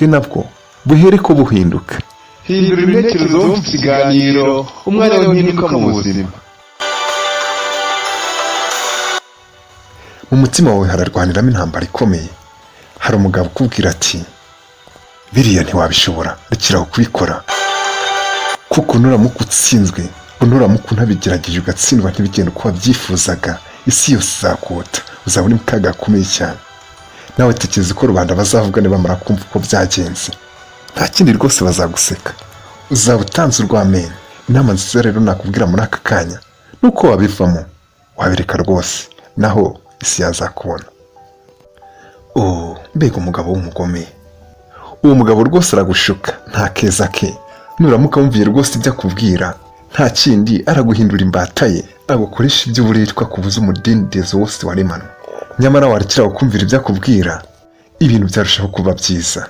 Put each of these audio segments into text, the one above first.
bwe nabwo buhere ko buhinduka. Hindura intekerezo wumva ikiganiro umwanya w'impinduka mu buzima. Mu mutima wawe hararwaniramo intambara ikomeye. Hari umugabo ukubwira ati: "Biriya ntiwabishobora, rekeraho kubikora, kuko nuramuka utsinzwe, nuramuka unabigerageje ugatsindwa ntibigende uko wabyifuzaga, isi yose izakota, uzaba uri mu kaga gakomeye cyane. Nawe tekereza uko rubanda bazavuga nibamara kumva uko byagenze. Nta kindi rwose, bazaguseka, uzaba utanze urw'amenyo. Inama nziza rero nakubwira muri aka kanya ni uko wabivamo, wabireka rwose, naho isi yazakubona." Oh, mbega umugabo w'umugome! Uwo mugabo rwose aragushuka, nta keza ke. Nuramuka wumviye rwose ibyo akubwira, nta kindi, araguhindura imbata ye, agukoresha iby'uburetwa, kubuza umudendezo wose waremanwe. Nyamara warekera kumvira ibyo akubwira, ibintu byarushaho kuba byiza.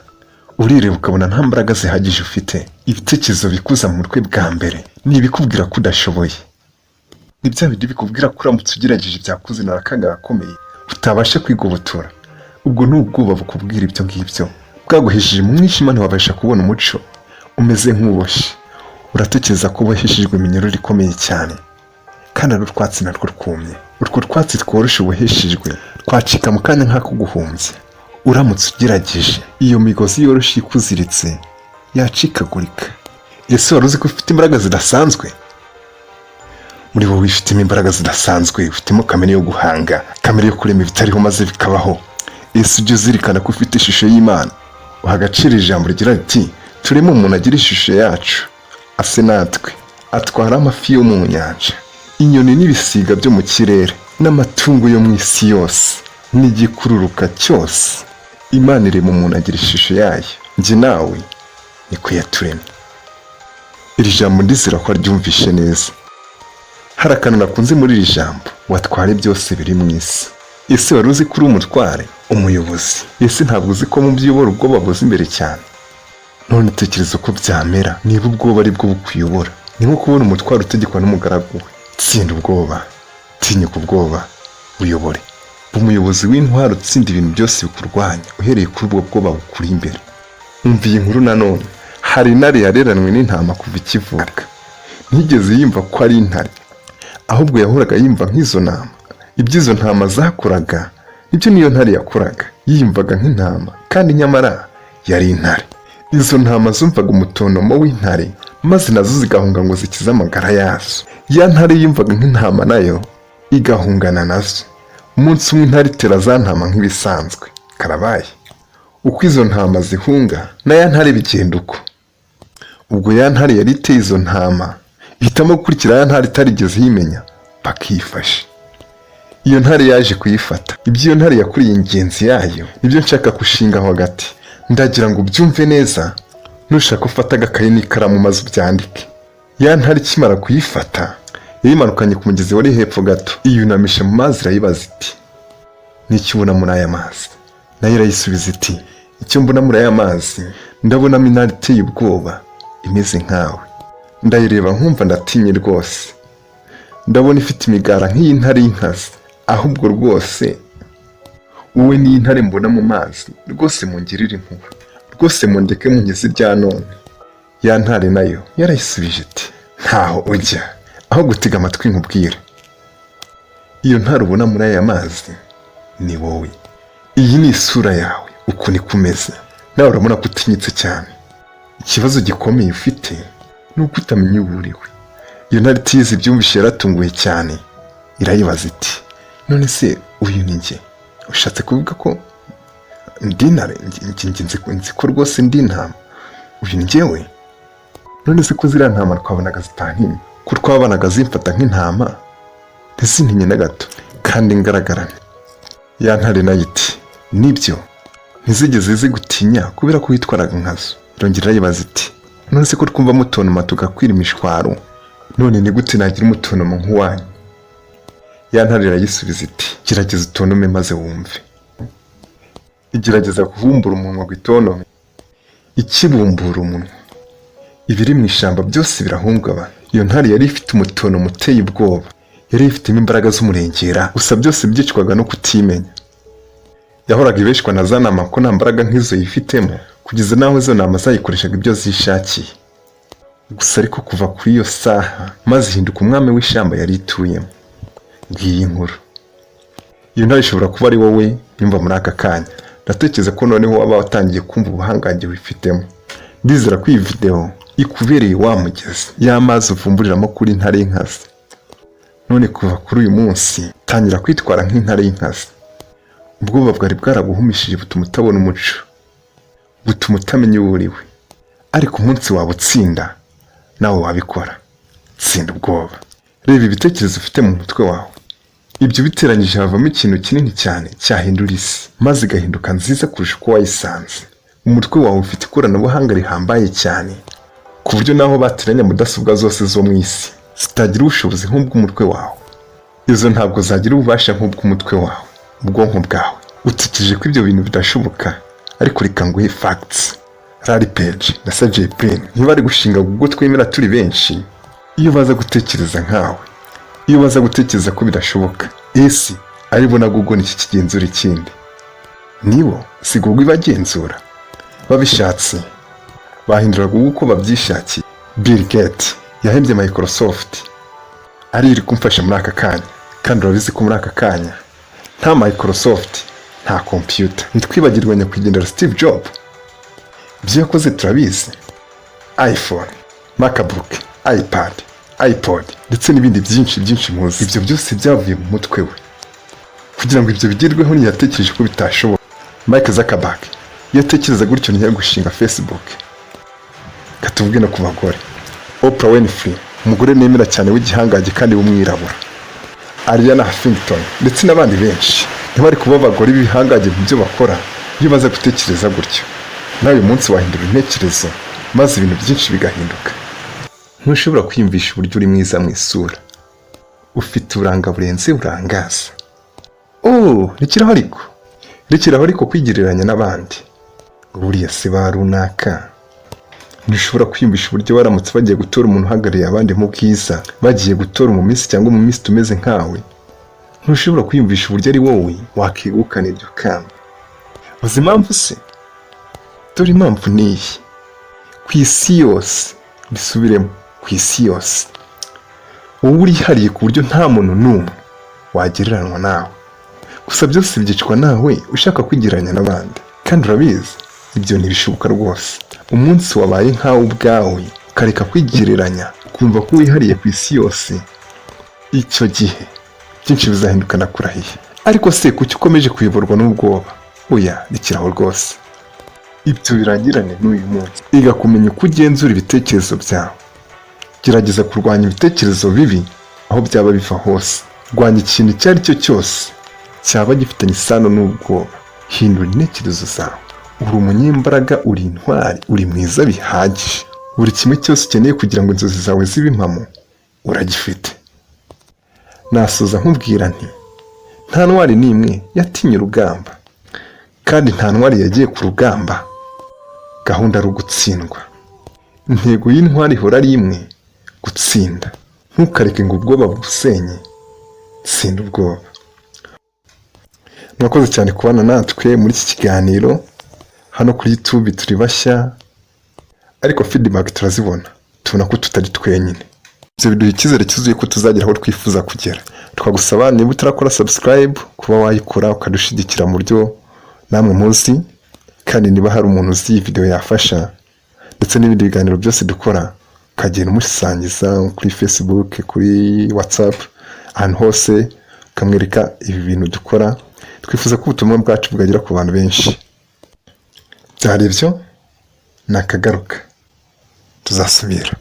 Urireba ukabona nta mbaraga zihagije ufite. Ibitekerezo bikuza mu mutwe bwa mbere ni ibikubwira ko udashoboye, ni bya bindi bikubwira ko uramutse ugerageje byakuzanira akaga gakomeye utabasha kwigobotora. Ubwo ni ubwoba bukubwira ibyo ngibyo, bwaguhesheje mu mwijima, ntiwabasha kubona umuco, umeze nk'uboshye. Uratekereza ko uboheshejwe iminyururu ikomeye cyane, kandi ari utwatsi narwo rwumye. Utwo twatsi tworoshye uboheshejwe twacika mu kanya nk'ako guhumbya. Uramutse ugerageje, iyo migozi yoroshye ikuziritse yacikagurika. Ese wari uzi ko ufite imbaraga zidasanzwe? Muri wowe wifitemo imbaraga zidasanzwe, ufitemo kamere yo guhanga, kamere yo kurema ibitariho maze bikabaho. Ese ujya uzirikana ko ufite ishusho y'Imana? Uha agaciro ijambo rigira riti: "Tureme umuntu agira ishusho yacu, ase natwe, atwara amafi yo mu nyanja, inyoni n'ibisiga byo mu kirere, n'amatungo yo mu isi yose, n'igikururuka cyose." Imana irema umuntu agira ishusho yayo. Njye nawe niko yaturemye. Iri jambo ndizera ko aryumvishe neza. Hari akantu nakunze muri iri jambo: "Watware byose biri mu isi." Ese wari uzi ko uri umutware, umuyobozi? Ese ntabwo uzi ko mu byo uyobora ubwoba buza imbere cyane? None tekereza uko byamera niba ubwoba ari bwo bukuyobora. Ni nko kubona umutwaro utegekwa n'umugaragu we. Tsinda ubwoba, tinyuka ubwoba, uyobore. Umuyobozi w'intwaro, utsinda ibintu byose bikurwanya, uhereye kuri ubwo bwoba bukuri imbere. Umva iyi nkuru nanone. Hari intare yareranwe n'intama kuva ikivuka. Ntigeze yumva ko ari intare, ahubwo yahoraga yumva nk'izo ntama. Ibyo izo ntama zakoraga nibyo niyo ntare yakoraga. Yiyumvaga nk'intama kandi nyamara yari intare. Izo ntama zumvaga umutontomo w'intare, maze nazo zigahunga ngo zikize amagara yazo. Ya ntare yumvaga nk'intama nayo igahungana nazo. Umunsi umwe intare itera za ntama nk'ibisanzwe. Karabaye! Uko izo ntama zihunga, na ya ntare bigenda uko. Ubwo ya ntare yari iteye izo ntama ihitamo gukurikira ya ntare itarigeze yimenya, bakiyifasha. Iyo ntare yaje kuyifata. Ibyo iyo ntare yakuriye ingenzi yayo nibyo nshaka gushingaho hagati. Ndagira ngo ubyumve neza. Nushaka ufate agakayi n'ikaramu maze ubyandike. Ya ntare ikimara kuyifata, yayimanukanye ku mugezi wari hepfo gato, iyunamisha mu mazi, irayibaza iti: "N'icyo ubona muri aya mazi?" Nayo irayisubiza iti: "Icyo mbona muri aya mazi, ndabonamo intare iteye ubwoba imeze nkawe. Ndayireba nkumva ndatinye rwose. Ndabona ifite imigara nk'iy'intare y'inkazi. Ahubwo rwose wowe n'iyi ntare mbona mu mazi, rwose mungirire impuhwe, rwose mundeke munkize ibya none." Ya ntare nayo yarayisubije iti: "Ntaho ujya, aho gutega amatwi nkubwire. Iyo ntare ubona muri aya mazi ni wowe. Iyi ni isura yawe, uku niko umeze. Nawe urabona ko utinyitse cyane. Ikibazo gikomeye ufite ni uko utamenya uwo uriwe." Iyo ntare itiyizi ibyumvishe yaratunguwe cyane, irayibaza iti: "None se uyu ni njye? Ushatse kuvuga ko ndi intare? Nzi ko rwose ndi intama. Uyu ni njyewe? None se ko ziriya ntama twabonaga zitantinya, ko twabanaga zimfata nk'intama ntizintinye na gato kandi ngaragara?" Ya ntare nayo iti: "Nibyo, ntizigeze zigutinya kubera ko witwaraga nkazo." Irongera irayibaza iti: "None se ko twumva mutontoma tugakwira imishwaro, none ni gute nagira umutontomo nk'uwanyu?" Ya ntare irayisubiza iti: "Gerageza utontome maze wumve." Igerageza kubumbura umunwa ngo itontome. Ikibumbura umunwa, ibiri mu ishyamba byose birahungabana. Iyo ntare yari ifite umutontomo uteye ubwoba, yari ifitemo imbaraga z'umurengera, gusa byose byicwaga no kutimenya. Yahoraga ibeshwa na za ntama ko nta mbaraga nk'izo yifitemo. Kugeza n'aho izo ntama zayikoreshaga ibyo zishakiye gusa. Ariko kuva kuri iyo saha, maze ihinduka umwami w'ishyamba yari ituyemo. Ngiyi inkuru. Iyo ntare ishobora kuba ari wowe nyumva muri aka kanya. Ndatekereza ko noneho waba watangiye kumva ubuhangange wifitemo. Ndizera ko iyi videwo ikubereye wa mugezi y'amazi uvumburiramo kuri intare y'inkazi. None kuva kuri uyu munsi, tangira kwitwara nk'intare y'inkazi. Ubwoba bwari bwaraguhumishije, butuma utabona umuco, butuma utamenya uwo uriwe. Ariko umunsi wawe utsinda, nawe wabikora. Tsinda ubwoba. Reba ibitekerezo ufite mu mutwe wawe. Ibyo biteranyije havamo ikintu kinini cyane cyahindura isi, maze igahinduka nziza kurusha uko wayisanze. Umutwe wawe ufite ikoranabuhanga rihambaye cyane, ku buryo naho bateranya mudasobwa zose zo mu isi zitagira ubushobozi nk'ubw'umutwe wawe. Izo ntabwo zagira ububasha nk'ubw'umutwe wawe, ubwonko bwawe. Utekereje ko ibyo bintu bidashoboka, ariko reka nguhe facts. Larry Page na Sergey Brin ntibari gushinga Google twemera turi benshi iyo baza gutekereza nkawe, iyo baza gutekereza ko bidashoboka. Ese aribo na Google, niki kigenzura ikindi? Nibo, si Google ibagenzura. Babishatse bahindura Google uko babyishakiye. Bill Gates yahembye Microsoft, ari iri kumfasha muri aka kanya, kandi urabizi ko muri aka kanya nta Microsoft, nta computer. Ntitwibagirwe nyakwigendera Steve Jobs. Ibyo yakoze turabizi: iPhone, MacBook, iPad, iPod ndetse n'ibindi byinshi byinshi muzi. Ibyo byose byavuye mu mutwe we. Kugira ngo ibyo bigerweho, ntiyatekereje ko bitashoboka. Mike Zuckerberg, iyo atekereza gutyo, ntiyari gushinga Facebook. Katuvuge no ku bagore: Oprah Winfrey, umugore nemera cyane w'igihangange kandi w'umwirabura, Arianna Huffington ndetse n'abandi benshi, ntibari kuba abagore b'ibihangange mu byo bakora iyo baza gutekereza gutyo. Nawe uyu munsi wahindura intekerezo, maze ibintu byinshi bigahinduka. Ntushobora kwiyumvisha uburyo uri mwiza mu isura. Ufite uburanga burenze, burangaza. Oh, rekeraho ariko, rekeraho ariko kwigereranya n'abandi. Buriya se ba runaka? Ntushobora kwiyumvisha uburyo baramutse bagiye gutora umuntu uhagarariye abandi mu bwiza, bagiye gutora umu miss cyangwa umu miss tumeze nkawe. Ntushobora kwiyumvisha uburyo ari wowe wakegukana iryo kamba. Uzi impamvu se? Dore impamvu ni iyi: ku isi yose, bisubiremo, ku isi yose, wowe urihariye ku buryo nta muntu n'umwe wagereranywa nawe. Gusa byose byicwa nawe ushaka kwigereranya n'abandi, kandi urabizi ibyo ntibishoboka rwose. Umunsi wabaye nkawe ubwawe, ukareka kwigereranya, ukumva ko wihariye ku isi yose, icyo gihe byinshi bizahinduka, nakurahiye. Ariko se kuki ukomeje kuyoborwa n'ubwoba? Oya, rekeraho rwose, ibyo birangirane n'uyu munsi. Iga kumenya uko ugenzura ibitekerezo byawe. Gerageza kurwanya ibitekerezo bibi aho byaba biva hose. Rwanya ikintu icyo ari cyo cyose cyaba gifitanye isano n'ubwoba. Hindura intekerezo zawe. Uri umunyembaraga, uri intwari, uri mwiza bihagije. Buri kimwe cyose ukeneye kugira ngo inzozi zawe zibe impamo uragifite. Nasoza nkubwira nti: nta ntwari n'imwe yatinye urugamba, kandi nta ntwari yagiye ku rugamba gahunda ari ugutsindwa. Intego y'intwari ihora ari imwe: gutsinda. Ntukareke ngo ubwoba bugusenye. Tsinda ubwoba. Mwakoze cyane kubana natwe muri iki kiganiro hano kuri YouTube. Turi bashya, ariko feedback turazibona, tubona ko tutari twenyine. Ibyo biduha icyizere cyuzuye ko tuzagera aho twifuza kugera. Twagusaba, niba utarakora subscribe, kuba wayikora ukadushyigikira mu buryo namwe muzi. Kandi niba hari umuntu uzi iyi video yafasha, ndetse n'ibindi biganiro byose dukora, ukagenda umusangiza kuri Facebook, kuri WhatsApp, ahantu hose, ukamwereka ibi bintu dukora. Twifuza ko ubutumwa bwacu bwagera ku bantu benshi. Byari ibyo, ni akagaruka, tuzasubira.